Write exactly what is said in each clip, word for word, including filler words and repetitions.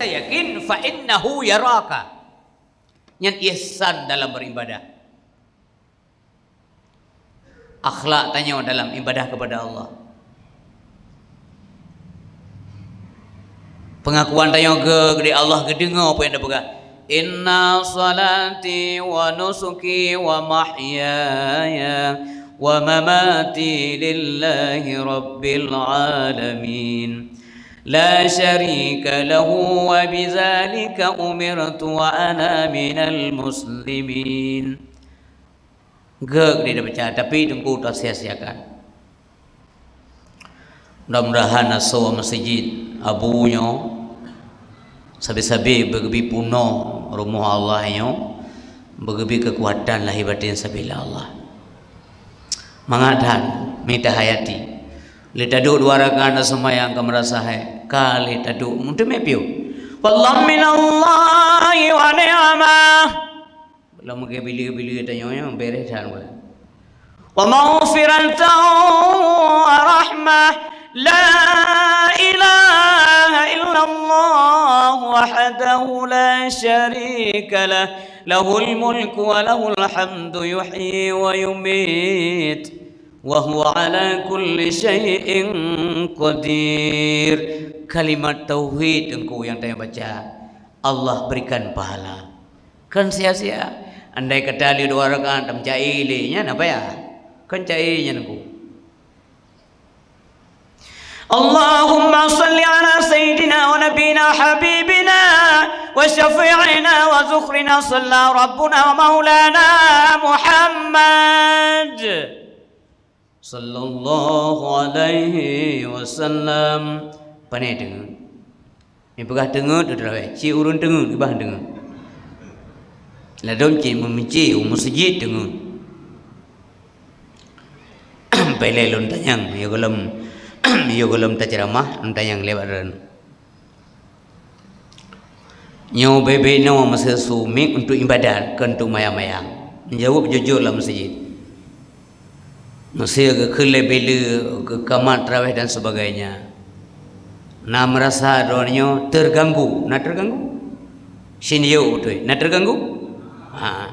yakin, fa innahu yaraka. Nyan ihsan dalam beribadah. Akhlak tanyoe dalam ibadah kepada Allah. Pengakuan tanyoe geuh di Allah geudeungoe peue nyang tapeugah. Inna salati wa nusuki wa mahyaya wa mamati lillahi rabbil alamin. La syarika lahu wa bidzalika umirtu wa ana minal muslimin. Geuh di baca, tapi teungku tasia-siakan. Mudah-mudahan asoe meuseujid Abu nyoe sabe-sabe beugeubi punoh rumoh Allah nyoe, beugeubi keukuatan lahé batin sabila Allah. Mangat that mita hayati. Lé taduek dua rakaat seumayang ka meurasa hai, ka lé taduek meuteumé piôh. Fadlan minallahi wa ni'mah. Lom ke bili-bili tanyoe nyoe beres that. Wa maghfiratan wa rahmah. La ilaha illallah wahdahu la syarika lah. Lahul mulku wa lahul hamdu yuhyi wa yumit. Wa huwa ala kulli syai'in qadir. Kalimat tauhid teungku nyang tanyoe baca, Allah berikan pahala. Kon sia-sia. Andai kata lé dua rakaat tam cai lé nyan apa ya? Kon cai nyan ku. Allahumma salli ala sayyidina wa nabiyina habibina wa syafi'ina wa zukhrina salla rabbuna wa maulana Muhammad. Sallallahu alaihi wasallam. Pane teungeut. Meunyoe peugah teungeut, teuteuraweh. Cit ureuëng teungeut, ibang teungeut. Ladom cit meumici u meuseujid teungeut. Peureulée lôn tanyong, yoh gohlom, yoh gohlom taceuramah, lôn tanyong lewat droeneuh. Nyoe bebe noe meuseusu miek untuk ibadat, kon untuk mayang-mayang. Jaweueb jujur lam meuseujid. Meuseu geukheun lé bile, geukamat tarawih dan sebagainya. Na meurasa droeneuh nyoe teurganggu, na teurganggu? Sinoe beutôi, na teurganggu? Ha.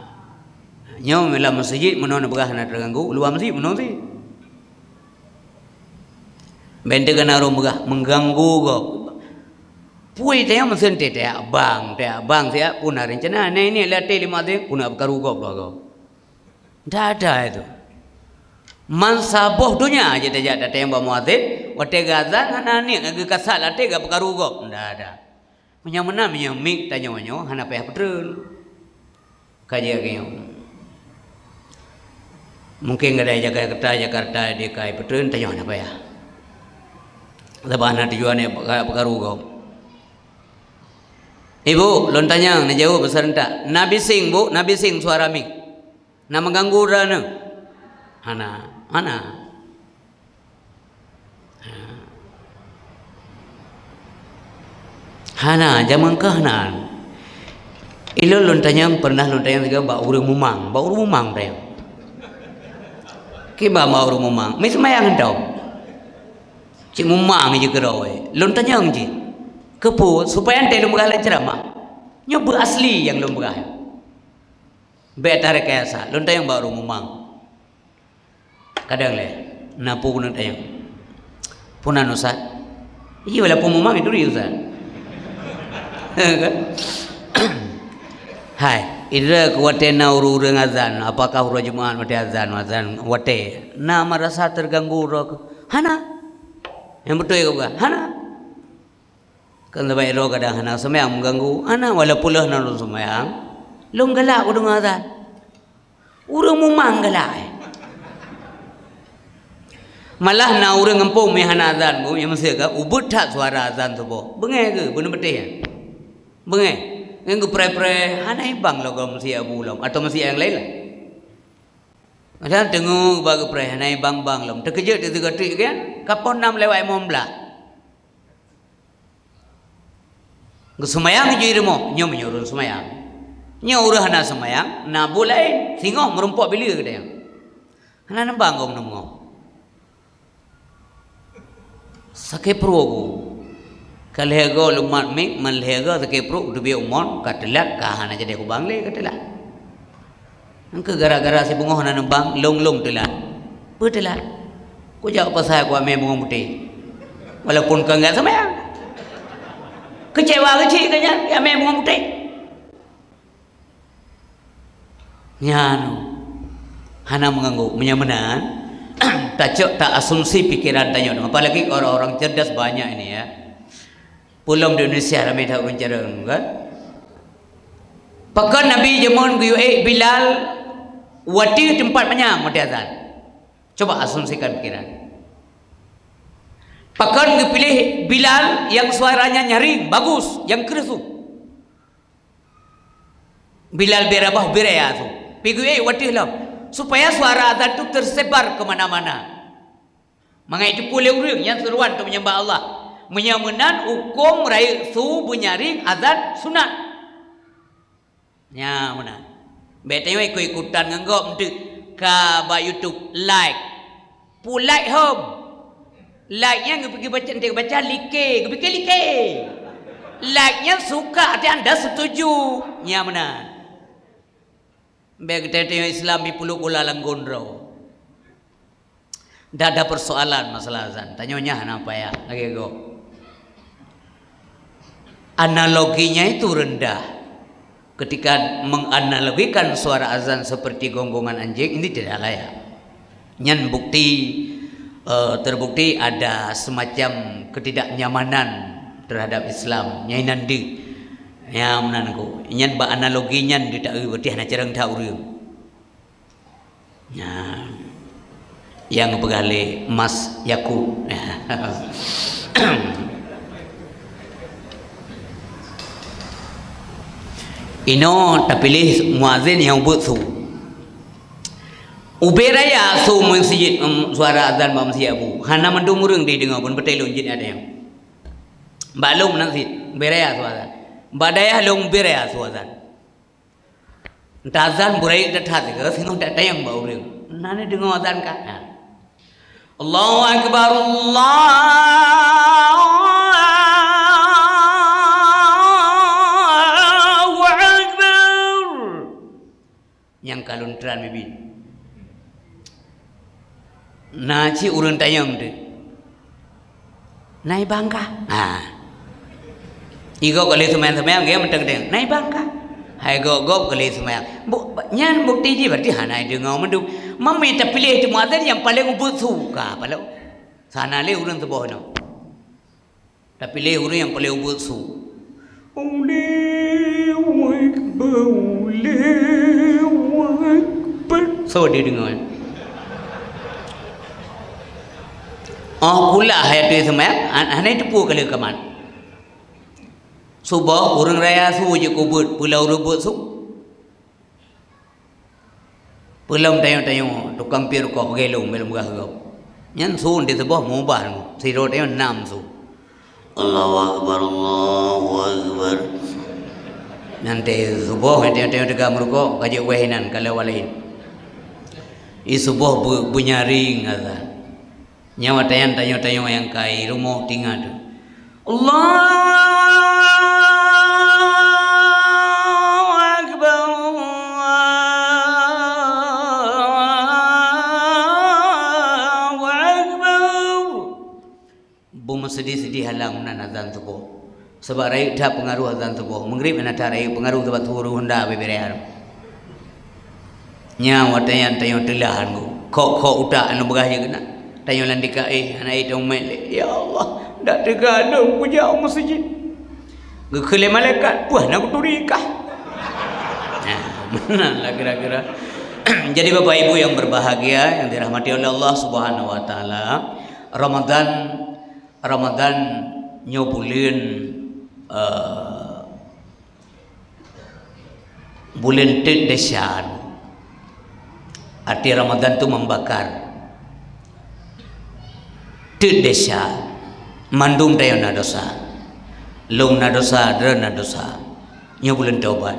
Nyoe lam meuseujid meunoe neupeugah na teurganggu, luwa meuseujid meunoe cit. Bèk teuka na ureuëng peugah mengganggu gob. Pui teuh meuseuti teuh bang, teuh bang siat pun na reuncana. Nai ni latih lima tahun pun na peukaru gob dua gob. Ndak ada itu. Mansaboh donya aja tajak datang bak muazin, watèe geuazan hana niat geukasat latih gak peukaru gob. Ndak ada. Meunyoe meunan, meunyoe miek tanyoe nyoe hana payah peutreun. Ka jeuet keu nyoe. Mungken gadai Jakarta, Jakarta di kai peutreun tanyoe hana payah. Sabab hana tujuan nyoe peuka-, peukaru gob. Ibu, lôn tanyong, neujaweueb meuserentak. Na bising, Bu, na bising suara miek. Na meuganggu droeneuh? Hana, hana. Hana, jameun kah hana. Ilôn lôn tanyong, pernah lôn tanyong sigoe bak ureuëng mumang, bak ureuëng mumang tanyong. Kiban bak ureuëng mumang, mi seumayang hantom. Cit mumang jih keudroe. Lôn tanyong jih. Keupeue? Supaya teuh lôn peugah lam ceuramah. Nyoe beuasli nyang lôn peugah. Bèk tarekayasa, lôn tanyong bak ureuëng mumang. Kadang lé, na peue keuneuk tanyong. Peue nan Ustaz? Iya, walaupun mumang itu dia Ustaz. Kan? Hai, indra keu watèe na ureuëng-ureuëng azan, apakah uroe Jumat watèe azan, azan watèe na meurasa teurganggu droe keuh? Hana. Nyang beutôi keu bukan? Hana. Kan sabab droe kadang hana seumayang meuganggu. Hana, walaupun lôn hana lôn seumayang, lôn galak kudeungoe azan. Ureuëng mumang galak, eh. Malah na ureuëng gampông meuhana azan, Bu, nyang meuseuka ubit that suara azan suboh. Beungéh keuh, beuneubeuteh nyan. Beungéh. Ngon geupreh-preh, hana ibang lagèe meusiya Abu lom, atau meusiya nyang laén lah. Kadang teungoh bak geupreh, hana ibang-bang lom. Teukeujot teuka trik kan, ka poh nam lewat limong blah. Geuseumayang jih rumoh, nyoe meunyoe ureuëng seumayang. Nyoe ureuëng hana seumayang, na buet laén, singoh meurumpok bileue geutanyoe. Hana neubang gob meunyoe. Sakét pruet gob. Ka lhèe goe lumat miet, man lhèe goe sakét pruet, teubiet umon, ka teulat, ka hana jadi kubang lé, ka teulat. Nyang keu gara-gara si beungoh na neubang, lôn-lôn teulat. Peue teulat? Kujak pasai ku amé bungong putéh. Walaupun ka enggak seumayang. Keucewa keuchik keu nyan, amé bungong putéh. Nyan hana meuganggu. Meunyoe meunan, tacok ta asumsi pikiran tanyoe. Apalagi orang-orang cerdas banyak ini, ya. Peulom di Indonesia ramé that ureueng carông, kan? Pakon Nabi jameun geuyue ék Bilal watèe teumpat manyam watèe azan? Coba asumsikan pikiran. Pakon geupiléh Bilal nyang suaranya nyaring, bagus, nyang kreueh su? Bilal bin Rabah ubé raya su. Pi geuyue ék watèe lom, supaya suara azan tu tersebar ke mana-mana. Mangat jiteupeue lé ureueng nyan seuruan keu meunyembah Allah. Meunyoe meunan, hukôm rayeuk su beunyaring azan sunat. Nyan meunan. Bèk tanyoe ikut-ikutan ngon gob, enteuk ka bak YouTube like. Peue like hom? Like nyan geupikir baca, enteuk baca like, geupikir like. Like nyan suka, arti anda setuju. Nyan meunan. Bèk geutanyoe Islam jipeuleuk bola lam gondroe. Dak ada persoalan masalah azan. Tanyoe nyan hana payah lagèe gob. Analoginya itu rendah. Ketika menganalogikan suara azan seperti gonggongan anjing, ini tidak layak. Nyan bukti, eh, terbukti ada semacam ketidaknyamanan terhadap Islam. Nyang inan deuh. Ya, meunan ku. Nyan bak analogi nyan ditaeu, berarti hana carông that ureueng. Nah, nyang geupeugah lé Mas Yakub. Inoe tapiléh muazin nyang ubeuet su. Ubé raya su meuseujid, em, suara azan bak meuseujid Abu. Hana mandum ureueng jideungoe, pun beutôi lôn jeuet ada nyang. Bak lôn meunan cit, ubé raya su azan. Bak dayah lôn ubé raya su azan. Entah azan beurayeuk that-that sigoe, singoh that tanyong bak ureueng. Na neudeungoe azan ka? Na. Allahu Akbar, Allahu Akbar. Nyang ka lôn tran mibi. Na cit ureueng tanyong teuh, "Na ibang kah?" Ha. Igob ka lheueh seumayang-seumayang, geuh mantong tanyong, "Na ibang kah?" Hai gob-gob ka lheueh seumayang. Bu-, nyan bukti jih berarti hana ideungoe mandum. Meunyoe tapiléh teumuazin nyang paleng ubeuet su ka, paloe. Sana lé ureueng tuboh nyoe. Tapiléh ureueng nyang paleng ubeuet su. Allahu Akbar, Allahu Akbar. Soe jideungoe? Oh, pula hai tu seumayang, han-, hana jiteupeue ka lheueh kamat. Suboh ureueng raya su jeuet keu ubeuet, peue lom ureueng ubeuet su. Peulom tanyoe-tanyoe tukang piep rukoh peugelong bak lôn peugah gob. Nyan su di suboh meubah, sidroe tanyoe nam su. Allahu Akbar, Allahu Akbar. Nyan teuh suboh tanyoe-tanyoe teuga meurukok, ka jeuet wéh inan, ka lewat laén. Di suboh beu-, beunyaring azan. Nyoe watèe nyan tanyoe-tanyoe nyang ka i rumoh teuingat. Allahu Akbar, Allahu Akbar. Beumeuseudeh-seudeh halang meunan azan suboh. Sabab rayeuk that peungaroh azan suboh. Meugréb hana that rayeuk peungaroh sabab su ureueng honda bubé raya. Nyan watèe nyan tanyoe teulah ngon kok-kok utak aneuk beugah jih keunan. Tanyoe lam dika éh, hana éh teumé lé. Ya Allah, dak teuga lôn kujak u meuseujid. Geukheun lé malaikat, "Peue na kuturi kah?" Nah, meunan lah kira-kira. Jadi Bapak Ibu yang berbahagia, yang dirahmati oleh Allah Subhanahu wa Taala, Ramadan Ramadan nyoe buleuen, eh, buleuen teuk desya. Arti Ramadan tu membakar. Teuk desya. Mandum tanyoe na dosa. Lôn na dosa, droe na dosa. Nyoe buleuen tobat.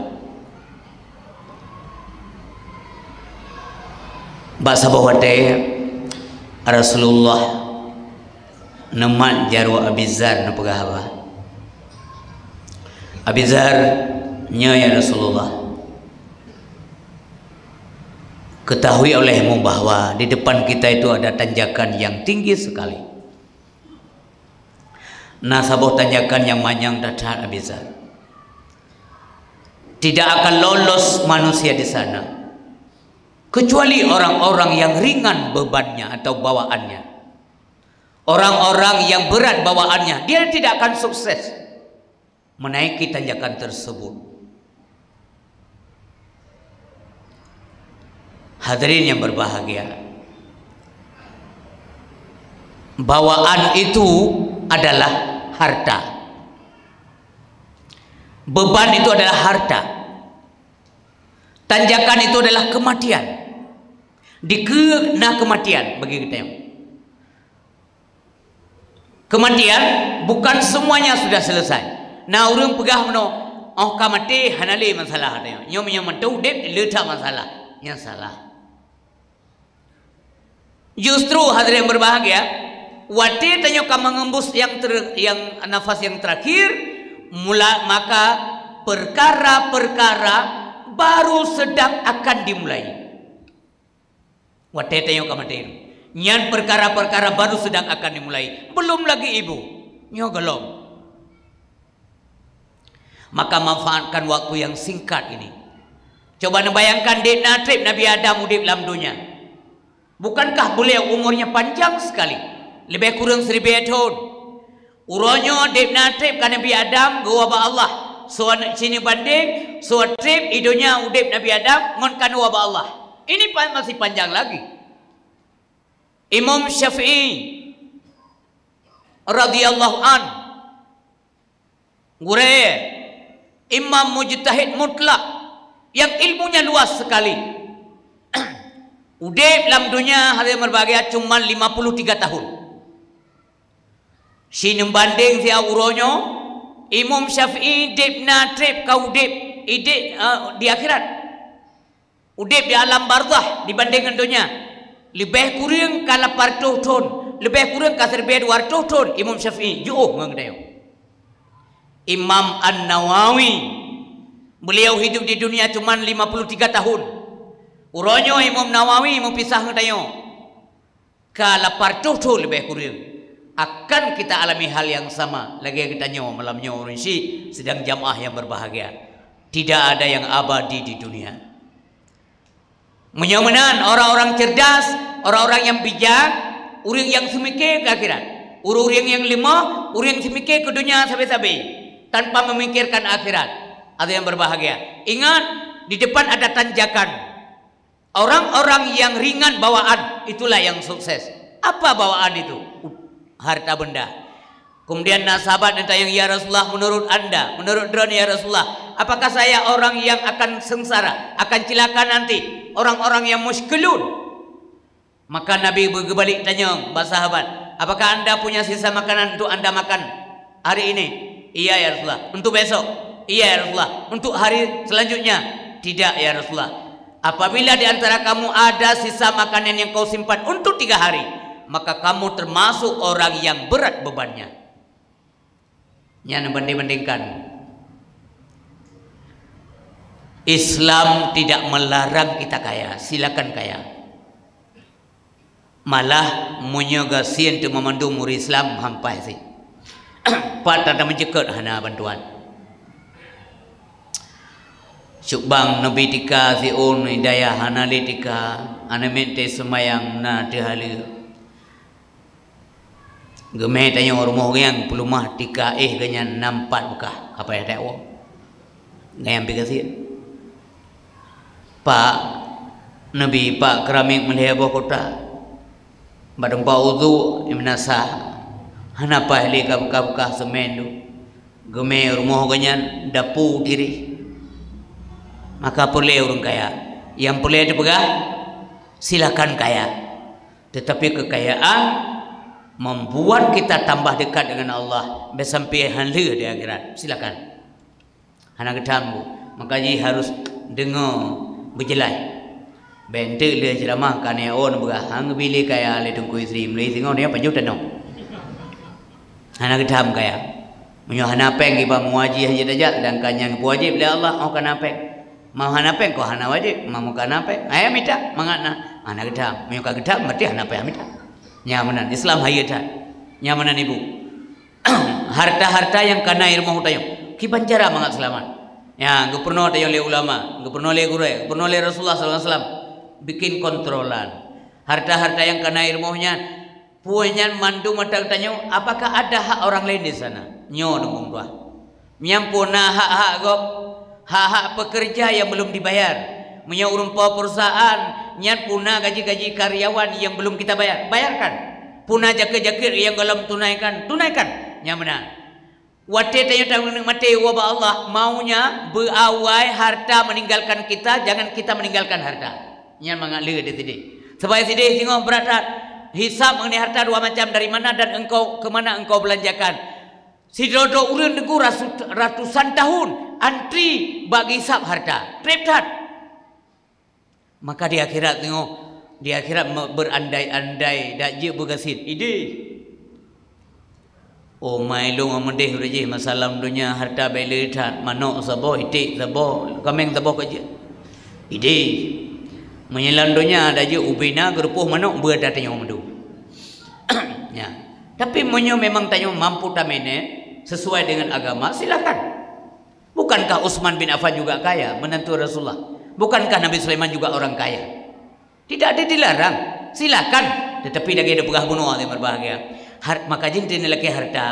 Bak saboh watèe Rasulullah neumat jaroe Abi Dzar neupeugah haba. Abi Dzar, "Nyo, ya Rasulullah, ketahui olehmu bahwa di depan kita itu ada tanjakan yang tinggi sekali. Na saboh tanjakan nyang manyang that-that, Abi Dzar. Tidak akan lolos manusia di sana, kecuali orang-orang yang ringan bebannya atau bawaannya. Orang-orang yang berat bawaannya, dia tidak akan sukses menaiki tanjakan tersebut." Hadirin yang berbahagia, bawaan itu adalah harta. Beban itu adalah harta. Tanjakan itu adalah kematian. Dikeue na kematian bagi geutanyoe. Kematian bukan semuanya sudah selesai. Na ureuëng peugah meunoe, "Oh ka maté, hana lé masalah," katanya. Nyoe meunyoe mantong udeb, le that masalah. Nyan salah. Justru, hadirin berbahagia, watée tanyoe ka mengembus yang ter-, yang nafas yang terakhir, mula, maka perkara-perkara baru sedang akan dimulai. Watée tanyoe ka maté, nyan perkara-perkara baru sedang akan dimulai. Belum lagi ibu, nyoe golom. Maka manfaatkan waktu yang singkat ini. Coba neubayangkan, dek na treb Nabi Adam udeb lam donya. Bukankah beliau umurnya panjang sekali? Lebih kurang seribu thon. Uroe nyoe deb na treb ka Nabi Adam geuwoe bak Allah. Soe sini bandeng, soe treb i donya udeb Nabi Adam ngon ka neuwoe bak Allah. Ini pa-, masih panjang lagi. Imam Syafi'i radhiyallahu an, gurée, imam mujtahid mutlak yang ilmunya luas sekali. Udeb lam donya, hadirin berbahagia, cuma lima puluh tiga tahun. Sineubandeng siat uroe nyoe, Imam Syafi'i deb na treb ka udeb idek, eh, di akhirat. Udeb di alam barzakh dibandeng ngon donya. Leubeh kureueng ka lapan reutôh thon, leubeh kureueng ka siribée dua reutôh thon Imam Syafi'i jiôh ngon geutanyoe. Imam An-Nawawi, beliau hidup di dunia cuma lima puluh tiga tahun. Uroe nyoe Imam Nawawi meupisah ngon geutanyoe. Ka lapan reutôh thon leubeh kureueng, akan kita alami hal yang sama lagée geutanyoe malam nyoe ureuëng syiek sidang jamaah yang berbahagia. Tidak ada yang abadi di dunia. Meunyoe meunan, orang-orang cerdas, orang-orang yang bijak, ureuëng yang seumike keu akhirat. Ureuëng-ureuëng yang leumoh, ureuëng seumike keu donya sabe-sabe, tanpa memikirkan akhirat. Atau yang berbahagia. Ingat, di depan ada tanjakan. Orang-orang yang ringan bawaan, itulah yang sukses. Apa bawaan itu? Harta benda. Kemudian na sahabat nyang tanyong, "Ya Rasulullah, menurut anda, menurut droeneuh ya Rasulullah, apakah saya orang yang akan sengsara, akan cilaka nanti? Orang-orang yang musykilun?" Maka Nabi geubalek tanyong bak sahabat, "Apakah anda punya sisa makanan untuk anda makan hari ini?" "Iya ya Rasulullah." "Untuk besok?" "Iya ya Rasulullah." "Untuk hari selanjutnya?" "Tidak ya Rasulullah." "Apabila di antara kamu ada sisa makanan yang kau simpan untuk tiga hari, maka kamu termasuk orang yang berat bebannya." Nyan banding-bandingkan. Islam tidak melarang kita kaya, silakan kaya. Malah meunyoe gasien teuma mandum ureuëng Islam hampai sih. Pat tata meuceukeut hana bantuan. Syuk bang neubi tika siôn dayah hana lé tika, aneuk miet teuh seumayang na teuh haleue. Geumé tanyoe rumoh geuh nyang peuleumah tika éh geuh nyan na empat beukah, ka payah that woe. Geuh nyang pi gasien. Pak, neubi pak keramik meulhèe boh kota. Bak teumpat udhu, imeunasah. Hana paih lé ka beukah-beukah seumén tu. Geumé rumoh geuh nyan dapu tireh. Maka peureulée ureuëng kaya. Nyang peureulée teupeugah, silakan kaya. Tetapi kekayaan membuat kita tambah dekat dengan Allah, bèk sampai hana lé di akhirat. Silakan. Hana geutam bu. Maka jih harus deungoe beujeulaih. Bèk enteuk lé ceramah ka nyan oh neupeugah, "Hang geubi lé kaya lé Teungku Yusri, meulai singoh nyan pajoh tanoh." Hana geutam kaya. Meunyoe hana péng kiban meuwajéb hana tajak, sedangkan nyang geupeujéb lé Allah, oh ka na péng. Mau hana péng, kok hana wajéb, mau ka na péng. Hai mita, mangat na. Hana geutam. Meunyoe ka geutam, berarti hana péng mita. Nyan meunan, Islam hayeue that. Nyan meunan ibu. Harta-harta nyang ka na i rumoh tanyoe, kiban cara mangat seulamat. Nyan, geupeurunoe tanyoe lé ulama, geupeurunoe lé gurée, geupeurunoe lé Rasulullah sallallahu alaihi wasallam. Bikin kontrolan. Harta-harta nyang ka na i rumoh nyan, peue nyan mandum ata geutanyoe, apakah ada hak orang lain di sana? Nyoe deungon tuah. Nyan peue na hak-hak gob, hak-hak pekerja yang belum dibayar. Meunyoe ureuëng po perusahaan, nyan peue na gaji-gaji karyawan yang belum kita bayar. Bayarkan. Peue na jakeuet-jakeuet yang gohlom tunaikan, tunaikan. Nyan meunan. Watée tanyoe taneuk maté woe bak Allah, maunya beuawai harta meninggalkan kita, jangan kita meninggalkan harta. Nyan mangat le di sideh. Sebab sideh singoh brat that. Hisab mengenai harta dua macam, dari mana dan engkau ke mana engkau belanjakan. Sidroe-droe ureuëng teungku rasu-, ratusan tahun antri bak geuhisab harta. Treb that. Maka di akhirat teungoh, di akhirat me-, berandai-andai dak jeuet beugaséh. Ideh. Oh, mai lôn meudeh ureuëng jih masa lam donya harta bèk le that, manok saboh, iték saboh, kaméng saboh ka jeuet. Ideh. Meunyoe lam donya dak jeuet ubé na geurupoh manok beu ata tanyoe mandum. Ya. Tapi meunyoe memang tanyoe mampu tamanage sesuai dengan agama, silakan. Bukankah Utsman bin Affan juga kaya, menantu Rasulullah? Bukankah Nabi Sulaiman juga orang kaya? Tidak ada dilarang. Silakan. Tetapi lagèe neupeugah bunoe, hadirin berbahagia. Har-, maka jih neuneuk lakèe harta,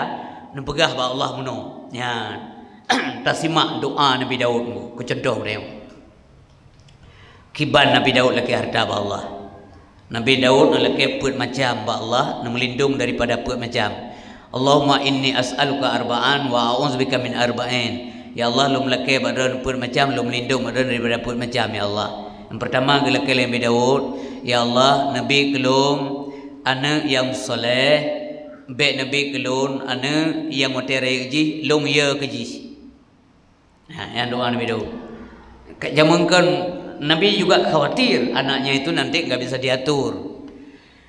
neupeugah bak Allah bunoe. Nyan. Tasimak doa Nabi Daud, keu contoh tanyoe. Kiban Nabi Daud lakèe harta bak Allah. Nabi Daud neulakèe peuet macam bak Allah, neumeulindong daripada peuet macam. Allahumma inni as'aluka arba'an wa a'udzubika min arba'in. Ya Allah, lôn meulakèe bak Droen peuet macam, lôn meulindong bak Droen daripada peuet macam, ya Allah. Nyang peurtama geulakèe lé Nabi Daud, "Ya Allah, neubi keu lôn aneuëk nyang saleh, bèk neubi keu lôn aneuëk nyang watèe rayeuk jih lôn yö keu jih." Ha, nyan doa Nabi Daud. Ka jameun kan Nabi juga khawatir anaknya itu nanti nggak bisa diatur.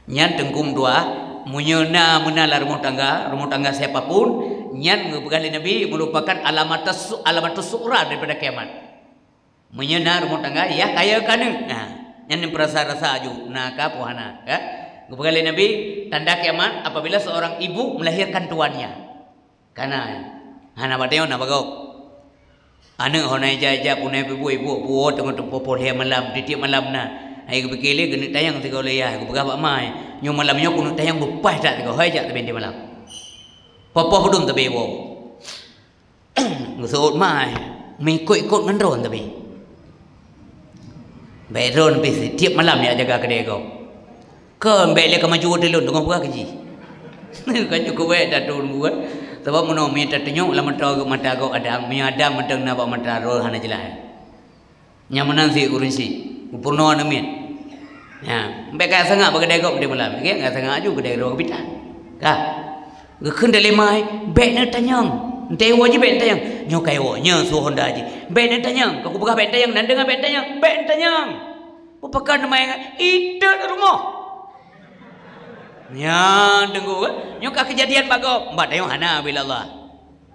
Nyan teungku meudoa, meunyoe na meunan lam rumoh tangga, rumoh tangga siapa pun, nyan geupeugah lé Nabi merupakan alamat su-, alamatus sughra daripada kiamat. Meunyoe na rumoh tangga, ya kaya keu aneuëk. Nah, nyan peurasa-rasa aju, na ka peue hana, ya. Geupeugah lé Nabi, tanda kiamat apabila seorang ibu melahirkan tuannya. Kana, hana bak tanyoe na bak gob. Aneuëk hana ija-ija puna ibu-ibu puwoe teungoh teupoh-poh lhèe malam, tiep-tiep malam na. Hai geupike lé geuneuk tanyong sigoe lé yah, geupeugah bak ma, "Nyoe malam nyoe keuneuk tanyong beupaih that sigoe, hai jak tabé di malam." Poh-poh peudong tabé woe. Geuseuôt ma, meuikot-ikot ngon droen tabé. Bèk droen pih tiep malam jak jaga keudè gob. Keu bèk lé ka maju watèe lôn teungoh peugah keu jih. Ka cukôp bèk tatôn buet. Sabab meunoe meunyoe tatunyok lam mata, mata gob adang, meunyoe adang mantong na bak mata droen hana jeulaih. Nyang meunan sit ureueng sit, geupurunoe aneuk miet. Nyan, bèk ka sangat bak keudè gob di malam, nyan ka sangat aju keudè droen geupitan. Ka. Geukheun dalé ma, "Bèk neutanyong." Entah iwoe jih bèk neutanyong. Nyoe ka iwoe, nyoe su honda jih. "Bèk neutanyong." Ka kupeugah bèk neutanyong, nan deungon bèk neutanyong. "Bèk neutanyong." Kupeukan ma, "Iteuet rumoh." Nyan teungku, nyoe ka keujadian bak gob. Bak tanyoe hana bila Allah.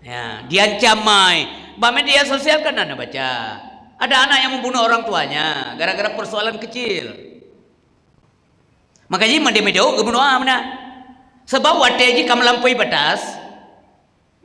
Ya, diancam ma. Bak media sosial kan na neubaca. Ada anak yang membunuh orang tuanya gara-gara persoalan kecil. Maka jih mandum Daud geumeudoa meunan. Sabab watèe jih ka meulampaui batas,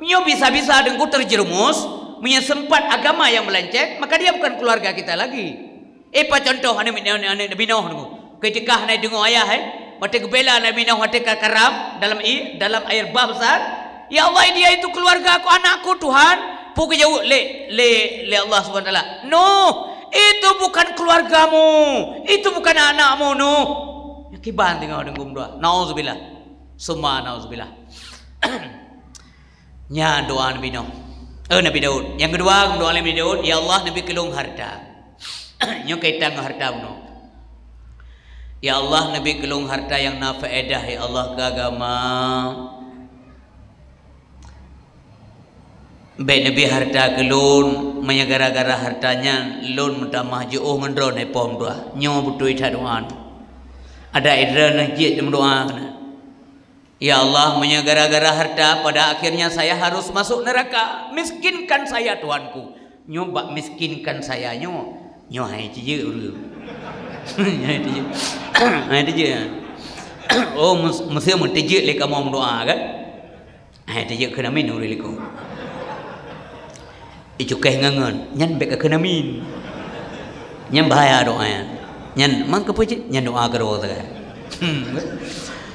meunyoe bisa-bisa teungku terjerumus, meunyoe sempat agama yang melenceng, maka dia bukan keluarga kita lagi. Eh, pat contoh aneuk, aneuk, aneuk Nabi Nuh teungku. Keutika hana deungoe ayah, eh, watèe geubela Nabi Nuh watèe ka karam dalam i-, dalam air bah besar, "Ya Allah, dia itu keluargaku, anakku, Tuhan." Peue geujaweueb lé, lé, lé Allah Subhanahu Wa Taala, "Nuh, itu bukan keluargamu, itu bukan anakmu, Nuh." Nyan kiban teungoh deungon doa. Nauzubillah. Summa nauzubillah. Nyan doa Nabi Nuh. Eh, Nabi Daud. Nyang keudua, doa Nabi Daud, "Ya Allah, neubi keu lôn harta." Nyoe kaitan ngon harta bunoe. "Ya Allah, neubi keu lôn harta nyang na faedah, ya Allah, keu agama. Bèk neubi harta keu lôn, meunyoe gara-gara harta nyan lôn meutamah jiôh ngon droeneuh." Hai po meudoa. Nyoe beutôi that doa. Ada idroeneuh jeuet meudoa keunan. Ya Allah, meunyoe gara-gara harta, pada akhirnya saya harus masuk neraka. Miskinkan saya, Tuhanku. Nyoe bak miskinkan saya nyoe, nyoe hai tijeuek ureueng. Hai tijeuek. Hai tijeuek. Oh, mus-, mesti meutijeuek lé kamoe meudoa, kan? Hai tijeuek kheun amin ureueng likot. Icukéh ngon-ngon, nyan bék kakheun amin. Nyan bahaya doa nyan. Nyan mang keupeue cit? Nyan doa keudroe sagai. Hmm.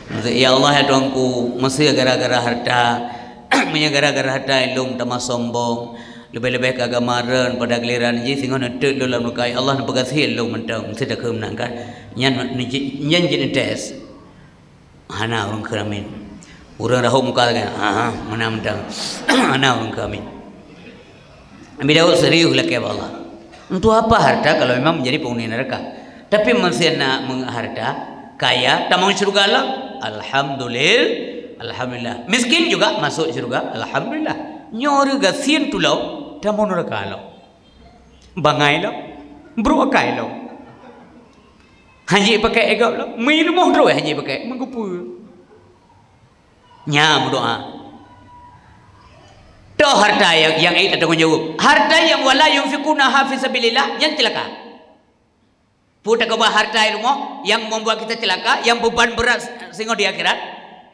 Maksud, "Ya Allah, ya Tuhanku, meusé gara-gara harta, meunyoe gara-gara harta lôn tamah sombong, leubeh-leubeh keu agama Droen, pada giliran jih singoh neuteuk lôn lam nuraka, ya Allah, neupeugaséh lôn mantong, meusé takheun meunan kan." Nyan, nyan jeuet neutés. Hana ureueng kheun amin. Ureueng rahot muka lagèe, "Ha, ha, meunan mantong." Hana ureueng kheun amin. Nabi Daud serius lakèe bak Allah. Untuk apa harta kalau memang menjadi penghuni neraka? Tapi manusia na meuharta, kaya, tamong syeuruga lom. Alhamdulil-, alhamdulillah. Miskin juga masuk syeuruga, alhamdulillah. Nyoe ureueng gasien tulông, tamong neraka lom. Bangai lom. Brôk akai lom. Hanjeuet pakai égop lom. Mi rumoh droe hanjeuet pakai. Meukeupeu. Nya meudoa. Toh harta nyang, nyang ék tatanggung jaweueb. Harta nyang wala yunfiqunaha fi sabilillah, nyan ceulaka. Peue takeubah harta di rumoh nyang membuat kita celaka, nyang beban berat singoh di akhirat?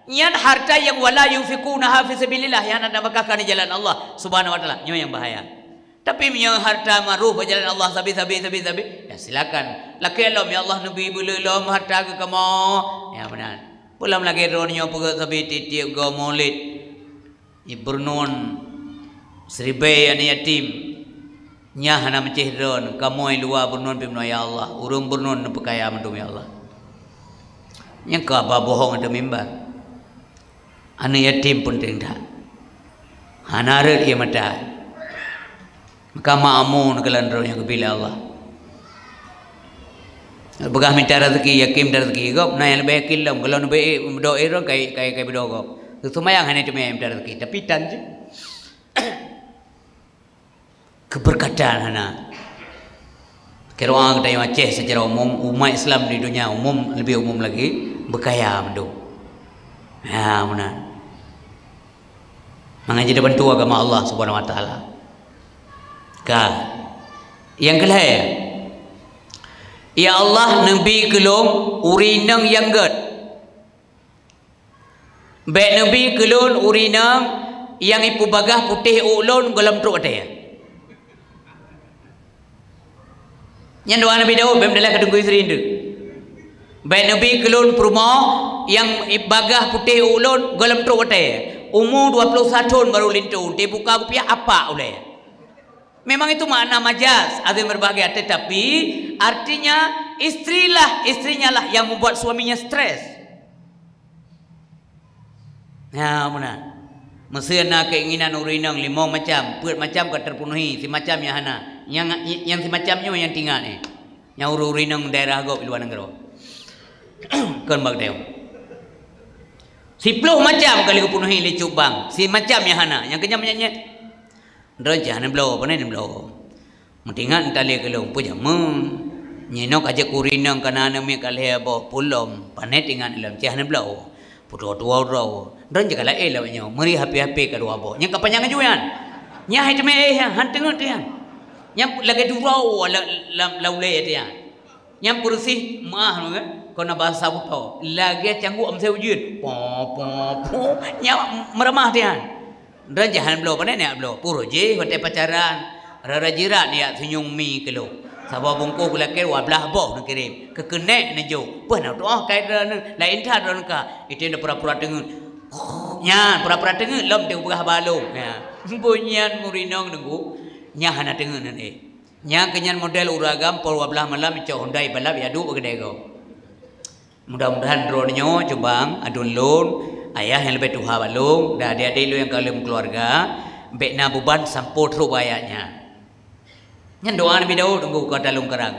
Nyan harta nyang wala yunfiqunaha fi sabilillah, nyang hana tabakahkan di jalan Allah Subhanahu wa Taala. Nyoe nyang bahaya. Tapi meunyoe harta maroh bak jalan Allah sabe-sabe, sabe-sabe, ya silakan. Lakèe lom, "Ya Allah, neubi beuleu lom harta keu kamoe." Ya meunan. Peue lom lagèe droeneuh nyoe peugöt sabe tiep-tiep goe mulod. Ié beureunon siribèe aneuk yatim. Nyan hana meucéh droen, kamoe luwa beureunon pih meunoe, ya Allah. Ureueng beureunon neupeukaya mandum, ya Allah. Nyan ka haba bohong ateueh mimbar. Aneuk yatim peunteng that. Hana rhot ié mata. Maka makmun keu lam droe nyang geubi lé Allah. Peugah minta rezeki, yakin minta rezeki. Gob na nyang leubeh yakin lom. Gohlom neubri, meudoa droe kai, kai, kai meudoa gob. Seumayang hana teumé minta rezeki, tapi tan jih. Keubeurkatan hana. Keu doa geutanyoe Aceh secara umum, umat Islam di dunia umum, lebih umum lagi, beukaya mandum. Ya, meunan. Mangat jeuet tabantu agama Allah Subhanahu wa Taala. Ka. Nyang keulhèe, "Ya Allah, neubi keu lôn ureueng inong nyang gèt. Bèk neubi keu lôn ureueng inong nyang ipeubagaih putéh u lôn gohlom trok watèe." Nyan doa Nabi Daud, bèk meudalai ka teungku istri nteuk. "Bèk neubi keu lôn peurumoh nyang bagaih putéh u lôn gohlom trok watèe. Umu dua ploh sa thôn barô lintô, teubuka kupiah apak ulèe." Memang itu makna majaz, hadirin berbahagia, tetapi artinya istrilah, istrinya lah yang membuat suaminya stres. Ya, meunan. Meusé na keinginan ureueng inong limong macam, peuet macam ka teupenuhi, simacam nyang hana. Nyang, nyang simacam nyoe nyang tingat nyoe. Nyang ureueng-ureueng inong daerah gob di luwa nanggroe. Kon bak geutanyoe. Siploh macam ka lheueh geupenuhi lé Cut Bang, simacam nyang hana. Nyang keunyan meunyan nyan. Droe cit hana bloe, pane neubloe. Meutingat tali keu lôn, peue jameun. Nyoe ka jeuet keu ureueng inong ka na aneuk miet ka lhèe boh, peue lom, pane tingat lom, cit hana bloe. Peutuwoe-tuwoe droe. Droe cit ka laén lom nyoe, meuri H P-H P ka dua boh. Nyan ka panyang laju nyan. Nyan hai teumé éh nyan, han teungeut nyan. Nyan lagèe duroe lam, lam, lam ulèe nyan. Nyan peureusih meuah nyoe kan, kon na basa buto. Lagèe cangguek meusé ujeuen. Po, po, po. Nyan meureumah nyan. Droe cit han bloe, pane neujak bloe. Puru jih watèe pacaran, rara jirat neujak sinyong mi keu lôn. Saboh bungkôh geulakèe dua blah boh neukirém. Keu keuneuk neujok. Peue na tu'oh kait droeneuh, laén that droeneuh ka. Item pura-pura teungeut. Nyan, pura-pura teungeut lom teupeugah bak lôn. Nyan. Beu nyan ureueng inong teungku. Nyan hana teungeut nan éh. Nyan keunyan model ureueng agam poh dua blah malam icok Honda ibalap, iadu bak keudè gob. Mudah-mudahan droeneuh nyoe, Cut Bang, aduen lôn, ayah nyang leubeh tuha bak lôn, dan adék-adék lôn nyang ka lheueh meukeuluwarga, bèk na beuban sampoe trok bak ayah nyan. Nyan doa Nabi Daud, teungku, ka talôn keurang.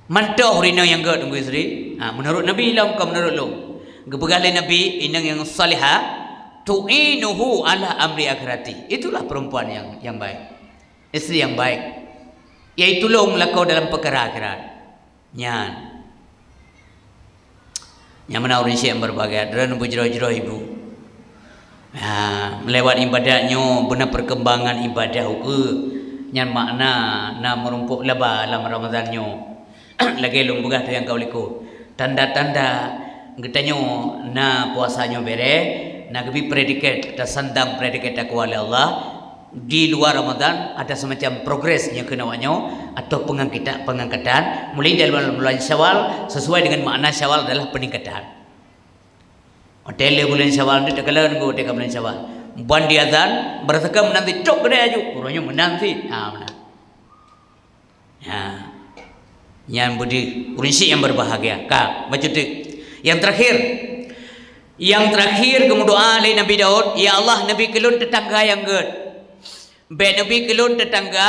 Mantong ureueng inong nyang gèt, teungku, istri. Ha, meunurot Nabi lom, kon meunurot lôn. Geupeugah lé Nabi, inong nyang salihah, "Tu'inuhu ala amri akhirati." Itulah perempuan yang, yang baik. Istri yang baik. Yaitu tulông lakoe dalam peukara akhirat. Nyan. Nyang meunan ureuëng syedara nyang berbahagia, droeneuh beujroh-jroh ibu. Ha, lewat ibadat nyoe beuna perkembangan ibadah ukeue. Nyan makna na meurumpok laba lam Ramadan nyoe. Lagée lôn peugah teuh nyang ka likot. Tanda-tanda geutanyoe na puasa nyoe bereh, na geubi predikat, tasandang predikat takwa lé Allah. Di luar Ramadan ada semacam progres nyang keunoe nyoe atau pengangkita-, pengangkatan. Mulai dari bulan, bulan Syawal, sesuai dengan makna Syawal adalah peningkatan. Watée lé bulan Syawal ni, takalon go watée ka bulan Syawal. Ban diazan, beureuseukam meunan cit, cok keudeh aju. Uroe nyoe meunan cit. Ha, meunan. Ha. Nyan beudeuh ureuëng syedara nyang berbahagia. Ka, bacut teuk. Yang terakhir. Yang terakhir geumeudoa lé Nabi Daud, "Ya Allah, neubi keu lôn teutangga nyang gét." Bék neubi keu lôn teutangga,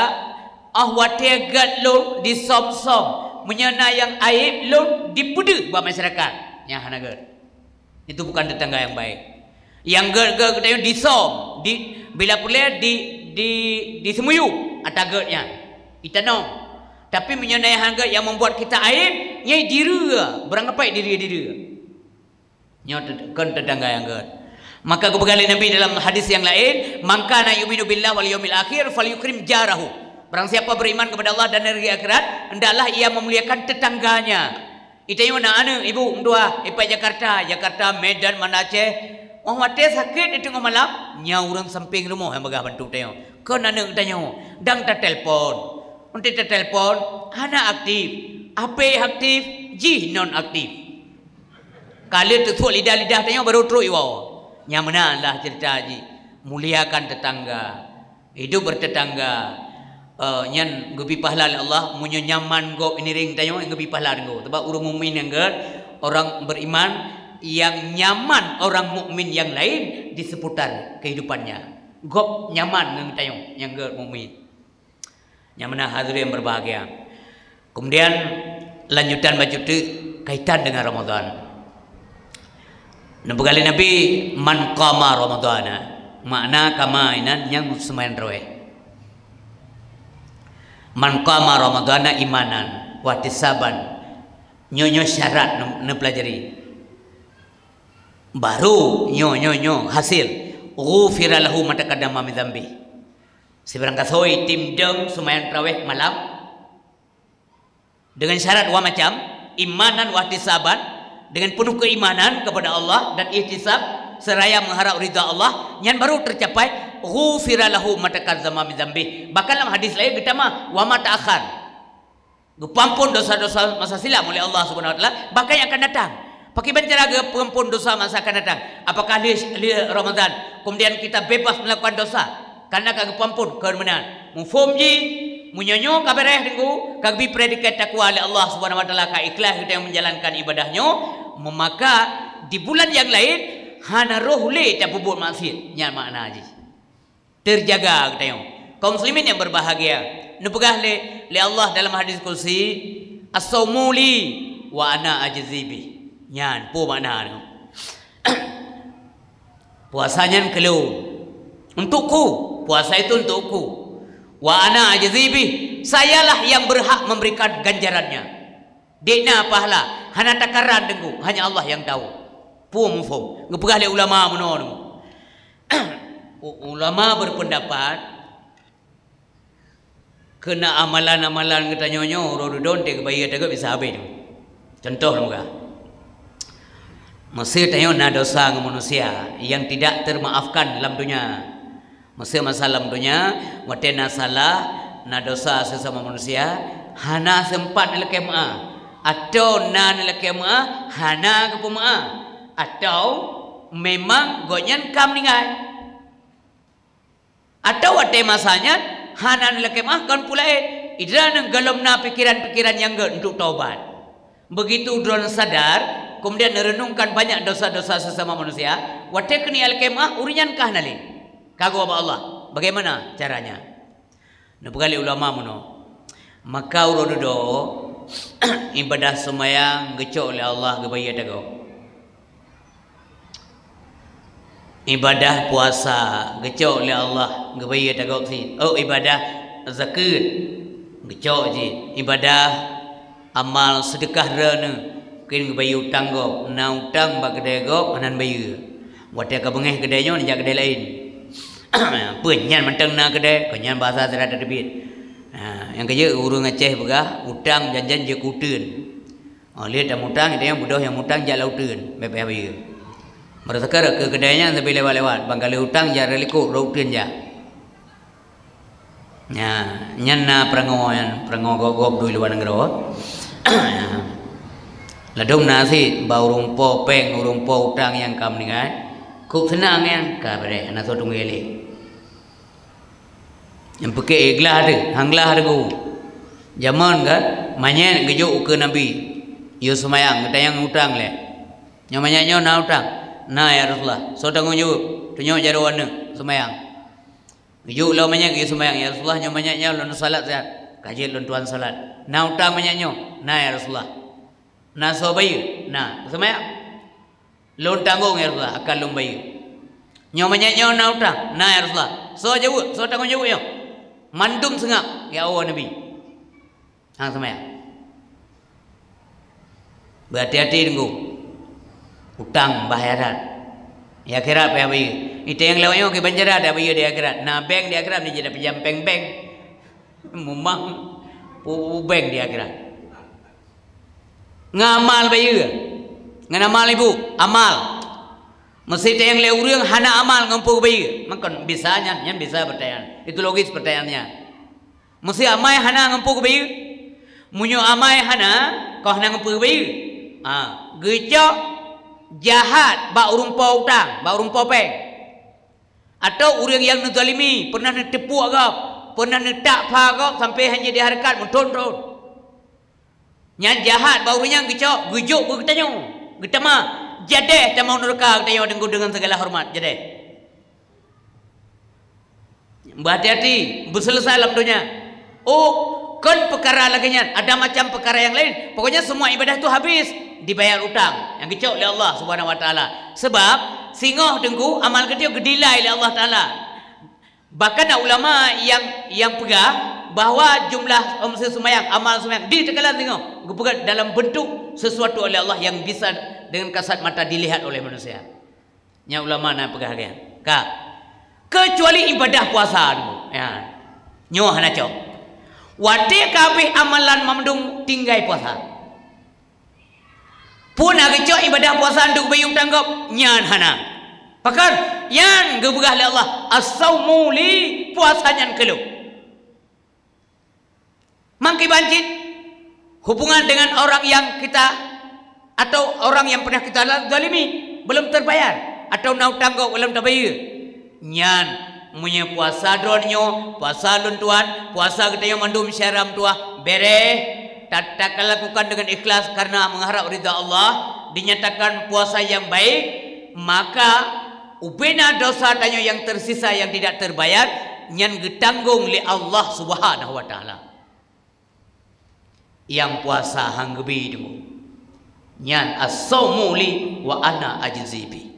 óh watée gét lôn disöm-söm, meunyoe na nyang aéb lôn dipeudeuh bak masyarakat. Nyan hana gét. Itu bukan tetangga yang baik. Nyang gét-gét geutanyoe disöm, di, bila peureulée di, di, diseumuyueb ata gét nyan. Itanöng. Tapi meunyoe na nyang hana gét nyang membuat kita aéb, nyan direu, beurangkapai direu-direu. Nyoe tet-, kon tetangga nyang gét. Maka geupeugah lé Nabi dalam hadis nyang laén, "Man kana yu'minu billahi wal yaumil akhir falyukrim jarahu." Barang siapa beriman kepada Allah dan hari akhirat, hendaklah ia memuliakan tetangganya. Itanyoe na aneuëk, ibu, meutuah, ipai Jakarta, Jakarta, Medan, Banda Aceh. Óh watée sakét di teungoh malam, nyan ureuëng sampéng rumoh nyang peugah bantu tanyoe. Kon aneuëk tanyoe, dang tatelpon. Enti tatelpon, hana aktif. H P aktif, jih non aktif. Ka lheueh teusuek lidah-lidah tanyoe baru trok iwoe. Nyan meunan lah cerita jih. Muliakan tetangga. Hidup bertetangga. Eh, nyan geubi pahala lé Allah. Meunyoe nyaman gob iniring tanyoe, geubi pahala deungoe. Sebab ureuëng mukmin nyang gét, orang beriman yang nyaman orang mukmin yang lain di seputar kehidupannya. Gob nyaman ngon tanyoe nyang gét mukmin. Nyang meunan hadirin berbahagia. Kemudian lanjutan bacut teuk kaitan dengan Ramadan. Neupeugah lé Nabi, "Man qama Ramadana." Makna qama inan nyang seumayang tarawih. "Man qama Ramadana imanan wahtisaban." Nyoe, nyoe syarat neu-, neupelajari. Baru nyoe, nyoe, nyoe hasil. "Ghufira lahu ma taqaddama min dzambi." Sibarang gasoe tim dong seumayang tarawih malam dengan syarat dua macam, imanan wahtisaban, dengan penuh keimanan kepada Allah dan ihtisab seraya mengharap ridha Allah, nyan baru tercapai ghufira lahu ma taqaddama min dzambi. Bahkan dalam hadis lain geutamah wa ma ta'akhkhar. Geupeuampon dosa-dosa masa silam oleh Allah Subhanahu Wa Taala, bahkan yang akan datang. Pakriban cara geupeuampon dosa masa akan datang? Apakah lheueh, lheueh Ramadan, kemudian kita bebas melakukan dosa karena ka geupeuampon? Kon meunan. Muphom jih, meunyoe nyoe ka bereh teungku, ka geubri predikat takwa lé Allah Subhanahu Wa Taala, ka ikhlas kita yang menjalankan ibadah nyoe, maka di bulan yang lain hana roh lé tapeubuet maksiat. Nyan makna jih. Terjaga geutanyoe. Kaum muslimin yang berbahagia, neupeugah lé, lé Allah dalam hadis qudsi, "As-saumu li wa ana ajzi bih." Nyan peue makna nyoe? Puasa nyan keu lôn. Untukku, puasa itu untukku. Wa ana ajzi bih, sayalah yang berhak memberikan ganjarannya. Dék na pahala, hana takaran teungku, hanya Allah yang tahu. Peue muphom? Geupeugah lé ulama meunoe teungku. U-, ulama berpendapat, keu na amalan-amalan geutanyoe nyoe, uroe dudoe teuh geubayeue teugét bisa habéh teungku. Contoh lôn peugah. Meusé tanyoe na dosa ngon manusia yang tidak termaafkan lam donya. Meusé masa lam donya, watée na salah, na dosa sesama manusia, hana seumpat neulakée meuáh, atawa na neulakée meuáh, hana geupeumeuáh, atawa memang gobnyan ka meuninggai. Atawa watée masa nyan hana neulakée meuáh kon peue laén, idroeneuh gohlom na pikeran-pikeran nyang gét untuk taubat. Begitu droeneuh sadar, kemudian neureunungkan banyak dosa-dosa sesama manusia, watée keuneuk lakée meuáh, ureuëng nyan ka hana lé. Ka geuwoe bak Allah. Bagaimana caranya? Neupeugah lé ulama meunoe. Maka uroe dudoe, ibadah seumayang geucok lé Allah geubayeue ata gob. Ibadah puasa geucok lé Allah geubayeue ata gob cit. Oh, ibadah zakeuet geucok cit. Ibadah amal seudeukah droeneuh Kheun geubayeue utang gob, na utang bak keudè gob hana neubayeue. Watèe ka beungèh keudè nyoe neujak keudè laén. Peue nyan mantong na keudè, kon nyan bahasa sira teubiet. Ha, nyang keujeuet ureueng Aceh peugah, utang janjan jeuet keu uteuen. Oh, lheueh tamutang, geutanyoe beudôh nyang mutang jak lam uteuen, bèk payah bayeue. Meureuka keu keudè nyan sabe lewat-lewat, ban ka lheueh utang jak rot likot, rot uteuen jak. Nyan, nyan na peurangoe nyan, peurangoe gob-gob dui luwa nanggroe. Ladôm na cit bak ureueng po pèng, ureueng po utang nyang ka meuninggai. Kôp seunang nyan ka beureh, hana soe teungoh lé. Nyang peuke glah deuh, han glah deungoe. Jameun kan, manyèt geujok ukeue Nabi. Yue seumayang, geutanyong utang lé. Nyoe manyèt nyoe na utang? Na, ya Rasulullah. Soe tanggong jaweueb? Tunyok jaroe aneuk seumayang. Geujok lom manyèt geuyue seumayang, "Ya Rasulullah, nyoe manyèt nyoe lôn salat siat." "Ka jeuet lôn tuan salat." "Na utang manyèt nyoe?" "Na, ya Rasulullah." "Na soe bayeue?" "Na." "Seumayang." "Lôn tanggong, ya Rasulullah, akan lôn bayeue." "Nyoe manyèt nyoe na utang?" "Na, ya Rasulullah." "Soe jaweueb? Soe tanggong jaweueb nyoe?" Mandum seungab, ya Allah Nabi. Hang seumayang. Beuhati-hati teungku. Utang bahaya that. Di akhirat payah bayeue. Ita nyang lewat nyoe kiban cara dak bayeue di akhirat. Na bank di akhirat ni jadi pinjam bank-bank. Mumang pu-, pu bank di akhirat. Ngamal bayeue. Ngon amal ibu, amal. Meusé teueng lé ureueng hana amal ngon peue bayeue. Makon bisa nyan, nyan bisa pertanyaan. Itu logis pertanyaannya. Meusé amai hana ngon peue bayeue. Meunyoe amai hana, kon hana ngon peue bayeue. Ha, geucok jahat bak ureueng po utang, bak ureueng po pèng. Atau ureueng nyang neuzalimi, pernah neuteupuek gob, pernah neutak pha gob sampai hana jadi hareukat meuthon-thon. Nyan jahat bak ureueng nyan geucok, geujok bak geutanyoe, geutamah. Jadeh tamong nuraka geutanyoe deungon, deungon segala hormat, jadeh. Beuhati-hati, beuseuleusoe lam donya. Oh, kon peukara lagèe nyan, ada macam peukara nyang laén. Pokoknya semua ibadah tu habis dibayar utang nyang geucok lé Allah Subhanahu wa Taala. Sebab singoh teungku amal geutanyoe geudilai lé Allah Taala. Bahkan na ulama nyang, nyang peugah bahwa jumlah, em, seumayang, amal seumayang di teukalan singoh geupeugah dalam bentuk sesuatu oleh Allah yang bisa dengan kasat mata dilihat oleh manusia. Nyan ulama na peugah lagèe nyan. Ka. Keucuali ibadah puasa tu. Ya. Nyoe hana cok. Watèe ka habéh amalan mandum tinggai puasa. Peue na geucok ibadah puasa untuk bayeue utang gob? Nyan hana. Pakon? Nyan geupeugah lé Allah, "As-saumu li," puasa nyan keu lôn. Mangkiban cit, hubungan dengan orang yang kita atau orang yang pernah kita la-, zalimi belum terbayar atau na utang gob belum tabayeue. Nyan, meunyoe puasa droeneuh nyoe, puasa lôn tuan, puasa geutanyoe mandum syedara meutuwah, bereh, ta-, ta-, talakukan dengan ikhlas karena mengharap ridha Allah, dinyatakan puasa yang baik, maka ubena dosa tanyoe yang tersisa yang tidak terbayar, nyan geutanggong lé Allah Subhanahu wa Taala. Nyang puasa han geubi teungku. Nyan as-saumu li wa ana ajzi bi.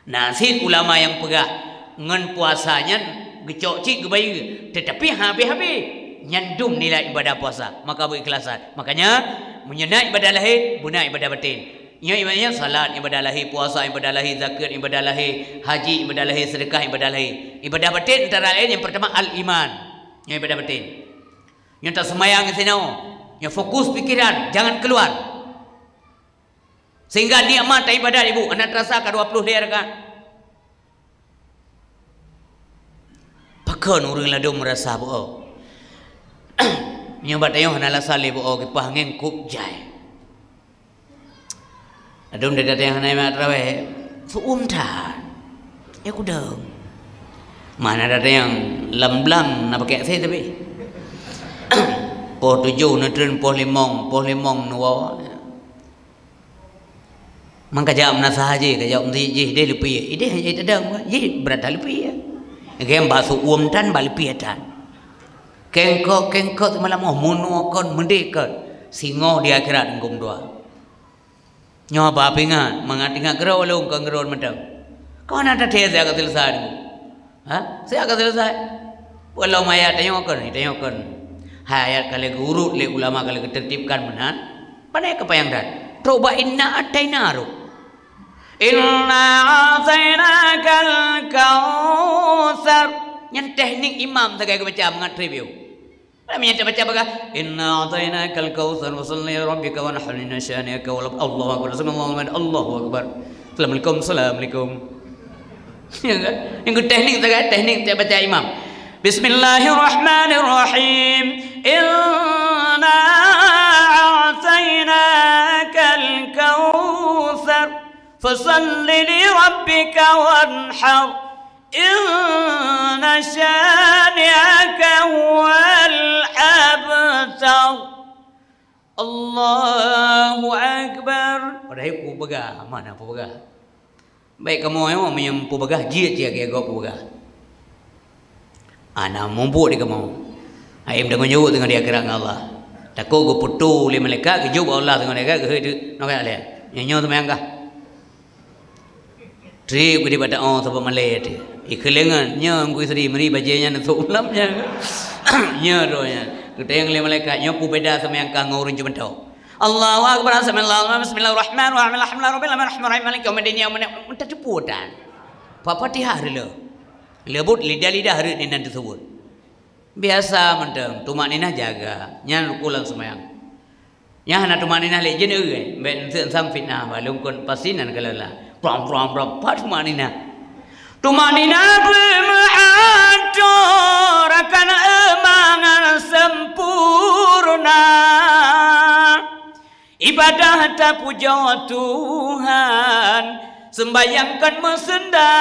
Na cit ulama nyang peugah ngon puasa nyan geucok cit geubayeue, teutapi han habéh-habéh. Nyan dum nilai ibadah puasa, maka beuikhlasan. Makanya, meunyoe na ibadah lahé, beuna ibadah batin. Nyoe ibadah nyan salat ibadah lahé, puasa ibadah lahé, zakeuet ibadah lahé, haji ibadah lahé, seudeukah ibadah lahé. Ibadah batin antara laén nyang pertama al-iman. Nyoe ibadah batin. Nyoe taseumayang sinoe, nyoe fokus pikiran, jangan keluar. Sehingga nikmat ibadat ibu hana terasa ka dua ploh lhèe rakaat. Pakon ureueng ladôm meurasa beu-o? Nyoe bak tanyoe hana lasa lé beu-o, kipaih angén kôb jai. Ladôm dada nyang hana imat tarawèh, seuuem that. Ya kudong. Mana dada nyang lam blang na pakai aksé tapi. Poh tujoh neutreun poh limong, poh limong neuwoe. Mangkajak meunasah jih, kajak meuseujid jih, idéh leupie. Idéh hana tadong, jih brat that leupie. Gem bak seuuem tan, bak leupie tan. Kengkot, kengkot seumalam oh, meunoe kon, meudéh kon. Singoh di akhirat anggom dua. Nyoe haba pingat, mangat ingat keudroe lôn kon keudroe mantong. Kon na tathèe siat ka seuleusoe nyoe. Ha? Siat ka seuleusoe. Peue lom ayat tanyoe kon, tanyoe kon. Hai ayat ka lheueh geuurot lé ulama ka lheueh geutertibkan meunan. Pane keupayang that. Trok bak inna a'taina rôh. Inna a'tainakal kautsar. Nyan teknik imam sagai geubaca mangat treb yoh. Meunyoe tabaca peugah, "Inna a'tainakal kautsar, fasalli li rabbika wanhar, inna syani'aka huwal abtar." Allahu akbar, sami'allahu liman hamidah, Allahu akbar. Assalamualaikum, assalamualaikum. Ya kan? Nyang keu teknik sagai, teknik tabaca imam. Bismillahirrahmanirrahim. Inna a'tainakal kautsar. Fasalli li rabbika wanhar. Inna syani'aka huwal abtar. Allahu akbar. Padahai kupeugah, mana kupeugah? Baik kamoe nyoe meunyoe peugah, jeuet cit lagèe gob peugah. Hana mubuet di kamoe. Hai meudeungoe jaweueb teungoh di akhirat ngon Allah. Takot geupeutoe lé malaikat, geujok bak Allah teungoh di akhirat, geuhôi teuk, nyoe keuh lé. Nyoe, nyoe seumayang kah? Treb geudeh bak taoh sabab malèe teuh. Ikeulengan, nyoe Teungku Yusri meuri bajèe nyan neusok malam nyan. Nyoe droe nyan. Geutanyong lé malaikat, nyoe peue beda seumayang kah ngon ureueng jeuet mantong? Allahu akbar, sami'allahu liman hamidah, bismillahirrahmanirrahim, alhamdulillahi rabbil alamin, arrahmanirrahim, maliki yaumiddin, iyyaka na'budu wa iyyaka nasta'in. Bak Fatihah rhot lé. Leubuet lidah-lidah rhot inan teuseubut. Biasa mantong, tumakninah jaga. Nyan rukun lam seumayang. Nyan hana tumakninah lé, jeuet neueu, bèk neuseunsam fitnah, bah lôn kon pasti nan kalon lah. Prang, prang, prang, pat tumakninah. Tumakninah beumeuatur akan eumangat sempurna. Ibadah tapujoe Tuhan, seumbahyang kon meusunda.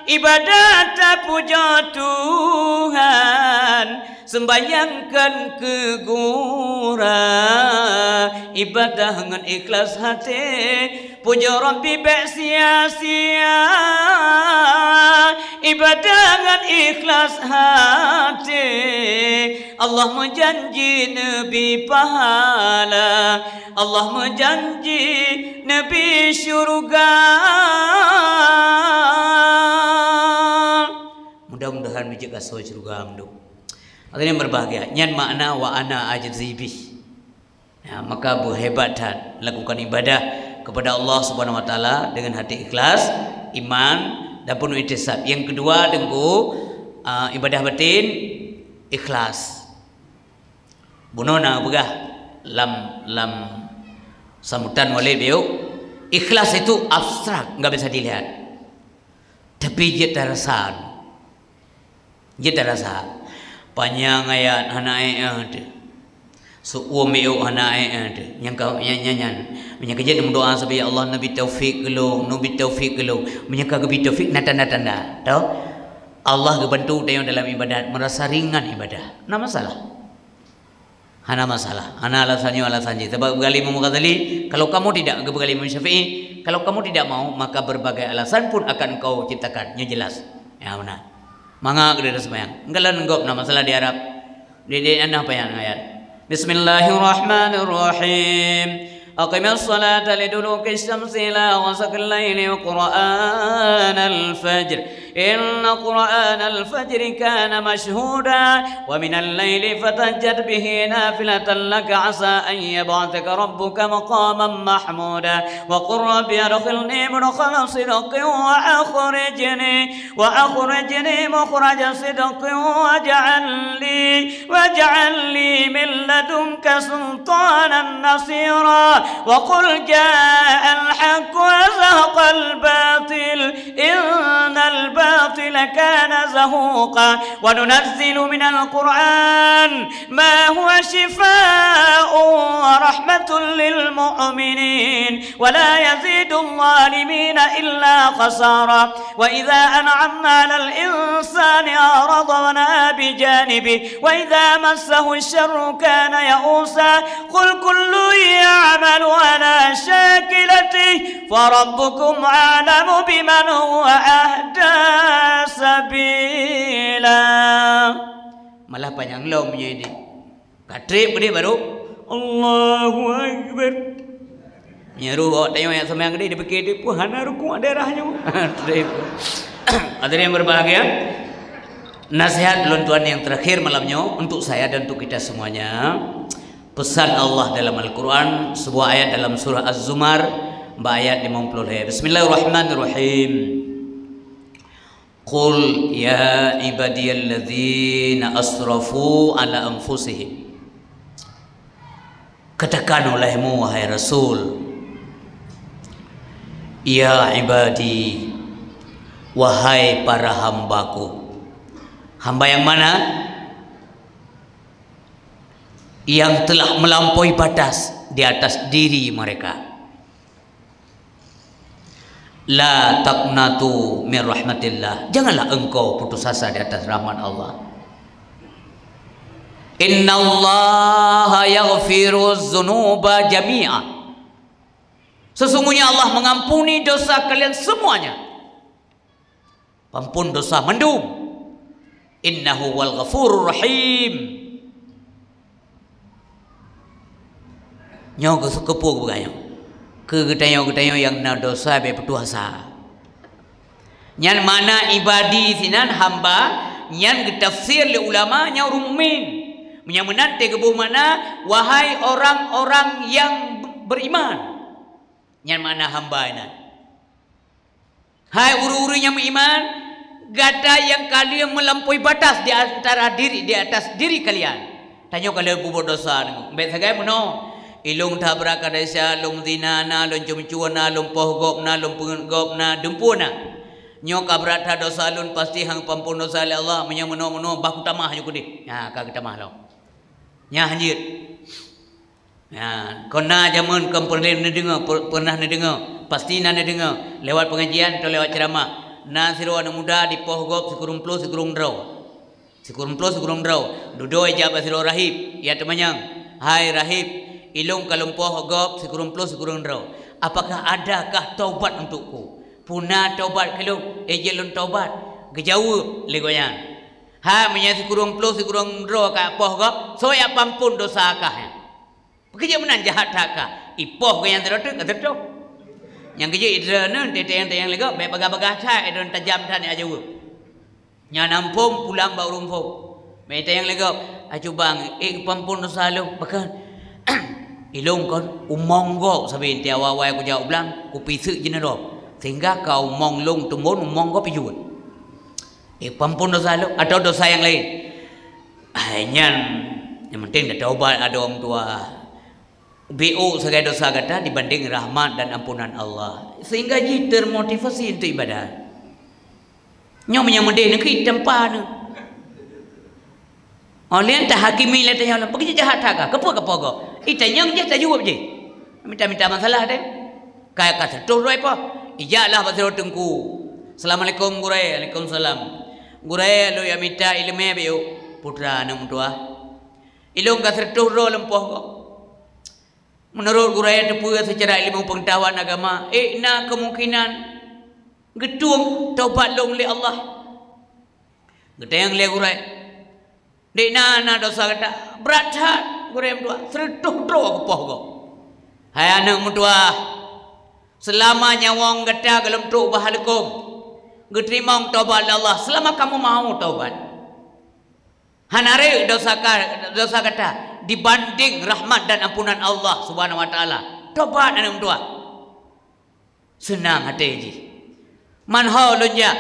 Ibadah tapujoe Tuhan, seumbahyang kon keu gura. Ibadah ngon ikhlas até, pujoe Rabbi bèk sia-sia. Ibadah ngon ikhlas até, Allah meujanji neubri pahala, Allah meujanji neubri syeuruga. Mudah-mudahan beujeuet gasoe syeuruga mandum. Hadirin berbahagia, nyan makna wa ana ajzi bih. Ya, maka beuhebat that lakukan ibadah kepada Allah Subhanahu Wa Taala dengan hati ikhlas, iman, dan penuh ihtisab. Yang kedua, Teungku, ah, ibadah batin ikhlas. Bunoe na peugah lam, lam sambutan Maulid biôk, ikhlas itu abstrak, nggak bisa dilihat. Tapi jeuet tarasa. Jeuet tarasa. Panyang ayat hana éh-éh teuh. Seu'uem biôk hana éh-éh teuh. Nyang ka, nyan, nyan, nyan. Meunyoe ka jeuet neumeudoa sabe, "Ya Allah, neubri taufik keu lôn, neubri taufik keu lôn." Meunyoe ka geubri taufik, na tanda-tanda. Tau? Allah geubantu tanyoe dalam ibadat, meurasa ringan ibadah. Na masalah? Hana masalah. Hana alasan nyoe alasan jih. Sabab geupeugah lé Imam Ghazali, "Kalau kamu tidak," geupeugah lé Imam Syafi'i, "kalau kamu tidak mau, maka berbagai alasan pun akan engkau ciptakan." Nyoe jelas. Ya, beuna. Manga keudéh seumayang. Engkau lôn gob na masalah di Arab. Di, di, na panyang ayat. Bismillahirrahmanirrahim. أقم الصلاة لدلوك الشمس إلى غسق الليل وقرآن الفجر إن قرآن الفجر كان مشهودا ومن الليل فتهجد به نافلة لك عسى أن يبعثك ربك مقاما محمودا وقل رب أدخلني مدخل صدق وأخرجني وأخرجني مخرج صدق واجعل لي واجعل لي من لدنك سلطانا نصيرا وقل جاء الحق وزهق الباطل إن الباطل كان زهوقا وننزل من القرآن ما هو شفاء ورحمة للمؤمنين ولا يزيد الظالمين إلا خسارا وإذا أنعمنا على الإنسان أعرض ونأى بجانبه وإذا مسه الشر كان يئوسا قل كل يعمل على شاكلته فربكم أعلم بمن هو أهدى سبيلا. Malah panyang lom nyoe nyoe. Ka treb keudéh baru, Allahu Akbar. Nyan roh awak tanyoe nyang seumayang keudéh, dipikir, "Peue hana rukuk daerah nyoe?" Treb. Hadirin berbahagia, nasihat lôn tuan yang terakhir malam nyoe untuk saya dan untuk kita semuanya. Pesan Allah dalam Al-Quran, sebuah ayat dalam surah Az-Zumar, bak ayat lima puluh lhèe. Bismillahirrahmanirrahim. Qul ya ibadiyalladzina asrafu ala anfusihim. Katakan olehmu, wahai Rasul, "Ya ibadi, wahai para hambaku." Hamba yang mana? Yang telah melampaui batas di atas diri mereka. "La taqnatu min rahmatillah." Janganlah engkau putus asa di atas rahmat Allah. "Innallaha yaghfiru dzunuba jami'a." Sesungguhnya Allah mengampuni dosa kalian semuanya. Pampun dosa mandum. "Innahu huwal ghafurur rahim." Nyoe keu-, keupeue geupeugah nyoe? Keu geutanyoe-geutanyoe nyang na dosa bèk putus asa. Nyan makna ibadi sinan hamba, nyan geutafsir lé ulama nyan ureueng mukmin. Meunyoe meunan teuh geuboh makna, wahai orang-orang yang beriman. Nyan makna hamba nyan. Hai ureueng-ureueng nyang meuiman, gata nyang ka lheueh meulampaui batas di antara diri, di atas diri kalian. Tanyoe ka lheueh peubuet desya, bèk sagai meunoe. Ilôn that brat ka desya, lôn zina na, lôn ceumeucue na, lôn poh gob na, lôn peungeut gob na, dumpeue na. Nyoe ka brat that desya lôn, pasti han geupampon desya lé Allah. Meunyoe meunoe-meunoe, bah kutamah ju keudeh. Nyan, ka geutamah lom. Nyan hanjeuet. Nyan, kon na jameun kon peureulèe neudeungoe, pe-, peunah neudeungoe, pasti na neudeungoe, lewat pengajian atau lewat ceramah. Na sidroe aneuk muda dipoh gob sikureueng ploh sikureueng droe. Sikureueng ploh sikureueng droe. Dudoe jak bak sidroe rahib, ya teumanyong, "Hai rahib, ilôn ka lôn poh gob sikureueng ploh sikureueng droe. Apakah adakah taubat untukku? Peue na taubat keu lôn, eh, jeuet lôn taubat?" Geujaweueb lé gobnyan, "Hai, meunyoe sikureueng ploh sikureueng droe kapoh gob, soe jak pampon desya kah nyan?" Pakon jeuet meunan jahat that kah? Ipoh keu nyang sidroe teuk ka teutoh. Nyang keu jeuet idroeneuh teuntèe-teuntèe nyang lé gob, bèk bagah-bagah that, idroeneuh tajam that nyan jaweueb. Nyan phôn pulang bak ureueng phôn. Bèk teuntèe nyang lé gob, "Acu bang, ék geupampon desya lôn." "Pakon?" "Ilôn kon umong gob sabe teuntèe awai-awai kujak u blang, kupiseuk jeuneudôb. Sehingga ka umong lôn teumbon, umong gob pijeuet." Eh, pampon desya lôn atau desya nyang laén. Hai nyan, nyang penting tataubat, adoe meutuah. Beu sagai desya gata dibanding rahmat dan ampunan Allah. Sehingga jih termotivasi untuk ibadat. Nyoe meunyoe meudeh neuh keu itampa neuh. Oh, lheueh tahakimi lé tanyoe lom. Pakon jeuet jahat that kah? Keupeue kapoh gob? Itanyong jih tajaweueb jih. Mita-mita masalah deh. Ka, ka seutoh droe po. Ijaklah bak sidroe teungku. "Assalamualaikum, Gurèe." "Waalaikumsalam." "Gurèe, lôn jak mita ileumèe beu." "Putra aneuk meutuah, ilôn ka seutoh droe lôn poh gob. Meunurot Gurèe teupeue seucara ilmu peungetahuan agama, ék na keumungkinan geutueng taubat lôn lé Allah?" Geutanyong lé Gurèe, "Dek na, na desya gata?" "Brat that, Gurèe meutuah, seutoh droe kupoh gob." "Hai aneuk meutuah, seulama nyawöng gata gohlom trok bak haleukôm, geuteurimong taubat lé Allah, seulama kamoe mau taubat. Hana rhot desya ka, desya gata dibanding rahmat dan ampunan Allah Subhanahu wa Taala. Taubat aneuk meutuah." Seunang até jih. "Man ho lôn jak,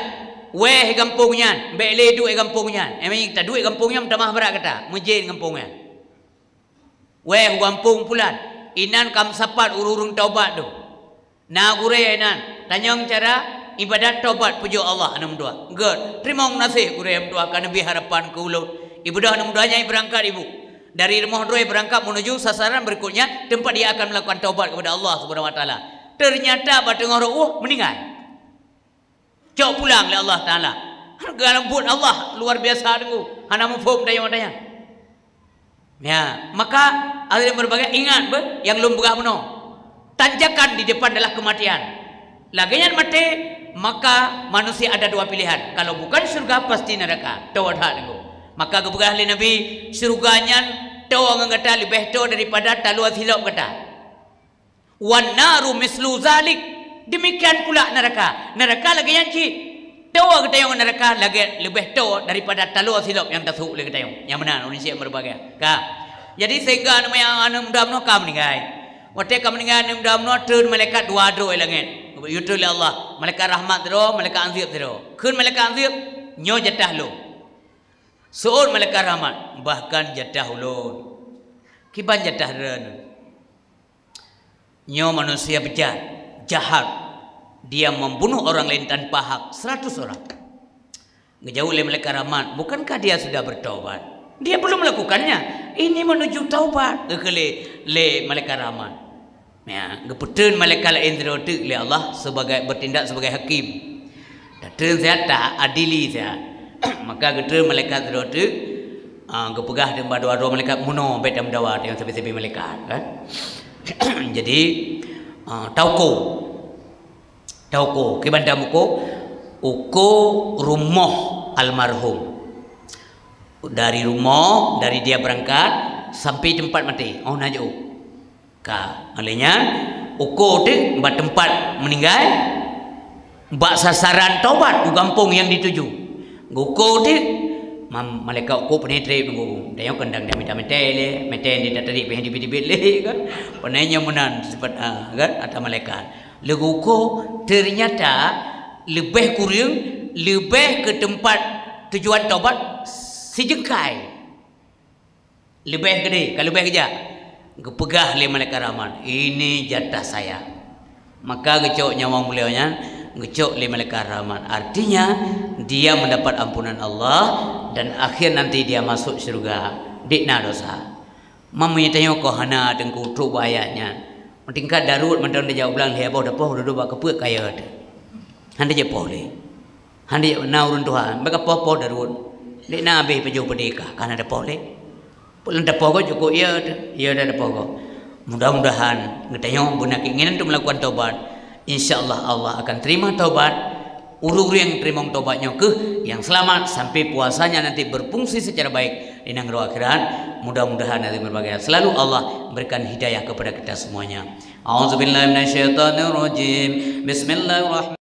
wéh gampông nyan, bèk lé duek gampông nyan." Emang taduek gampông nyan meutamah brat gata, meujen gampông nyan. "Wéh u gampông pulan, inan ka meusapat ureueng-ureueng taubat tu. Na gurèe inan, tanyong cara ibadat taubat peujeuet Allah aneuk meutuah." "Gèt, teurimong gaséh gurèe meutuah ka neubri harapan keu ulôn." Ibeudôh aneuk meutuah nyan ibeurangkat ibu. Dari rumoh droe beurangkat meunuju sasaran berikutnya, tempat dia akan melakukan taubat kepada Allah Subhanahu wa Taala. Ternyata bak teungoh rot ueh meuninggai. Cok pulang lé Allah Taala. Galak buet Allah luar biasa teungku. Hana muphom tanyoe-tanyoe. Ya, maka hadirin berbahagia, ingat beh nyang lôn peugah bunoe. Tanjakan di depan adalah kematian. Lagèe nyan maté, maka manusia ada dua pilihan. Kalau bukan syurga, pasti neraka. Toh that teungku. Maka geupeugah lé Nabi, syurga nyan toh ngon gata leubeh toh daripada taloe silop gata. "Wan naru mislu zalik." Demikian pula neraka. Neraka lagèe nyan cit. Toh geutanyoe ngon neraka lagèe leubeh toh daripada taloe silop nyang tasôk lé geutanyoe. Nyang meunan, ureueng syik meureubagia. Ka. Jadi sehingga aneuk muda meunoe ka meuninggai. Watée ka meuninggai aneuk muda meunoe, treun malaikat dua droe langét. Geuyue treun lé Allah, malaikat rahmat sidroe, malaikat azab sidroe. Kheun malaikat azab, "Nyoe jatah lôn." Seuôt malaikat rahmat, "Bahkan jatah ulôn." Kiban jatah droeneuh. Nyoe manusia bejat, jahat. Dia membunuh orang lain tanpa hak, seratus orang. Geujaweueb lé malaikat rahmat, "Bukankah dia sudah bertobat? Dia belum melakukannya. Ini menuju taubat," geukheun lé, lé malaikat rahmat. Ya, geupeuteun malaikat laén sidroe teuk lé Allah sebagai, bertindak sebagai hakim. Datang siat, tak adili siat. Maka geutreun malaikat sidroe teuk, ah, geupeugah deungon dua droe malaikat, "Meunoe, bék tameudawa deungon sabe-sabe malaikat," kan? Jadi, ah, tauko. Tauko, kiban tameuko, uko rumoh almarhum. Dari rumoh, dari dia berangkat, sampai tempat mati. Oh, na jok. Ka, oleh nyan, uko teuk bak teumpat meuninggai, bak sasaran taubat u gampông nyang dituju. Geuko teuk, mam-, malaikat uko peunetrep nunggu. Tanyoe keundang dah mita-mita lé, mita di tatarik pih dibit-dibit lé kan. Peuneuk nyoe meunan sifat, ah, kan, ata malaikat. Leuguko, ternyata leubeh kureueng, leubeh keu teumpat tujuan taubat sijeungkai. Leubeh keudeh, ka leubeh keujak. Geupeugah lé malaikat rahmat, "Ini jatah saya." Maka geucok nyawöng beliau nyan, geucok lé malaikat rahmat. Artinya, dia mendapat ampunan Allah dan akhir nanti dia masuk syurga. Dik na dosa. Meunyoe tanyoe ko hana teungku trok bak ayat nyan. Meutingkat daruet mantong dijaweueb blang lhèe boh dapoh dudoe bak keupeue kayèe teuh. Han jeuet poh lé. Han jeuet na ureueng tuha, bèk poh-poh daruet. Lé na abéh pajoh peudeh kah, ka na dapoh lé. Peue lôn dapoh goe cukup, ya teuh, ya dah dapoh goe. Mudah-mudahan geutanyoe beuna keinginan untuk melakukan taubat. Insya Allah, Allah akan terima taubat. Ureueng-ureueng nyang teurimong taubat nyoe keuh nyang seulamat sampai puasanya nanti berfungsi secara baik di nanggroe akhirat. Mudah-mudahan dari berbagai hal selalu Allah berikan hidayah kepada kita semuanya. A'udzubillahi minasyaitonirrajim. Bismillahirrahmanirrahim.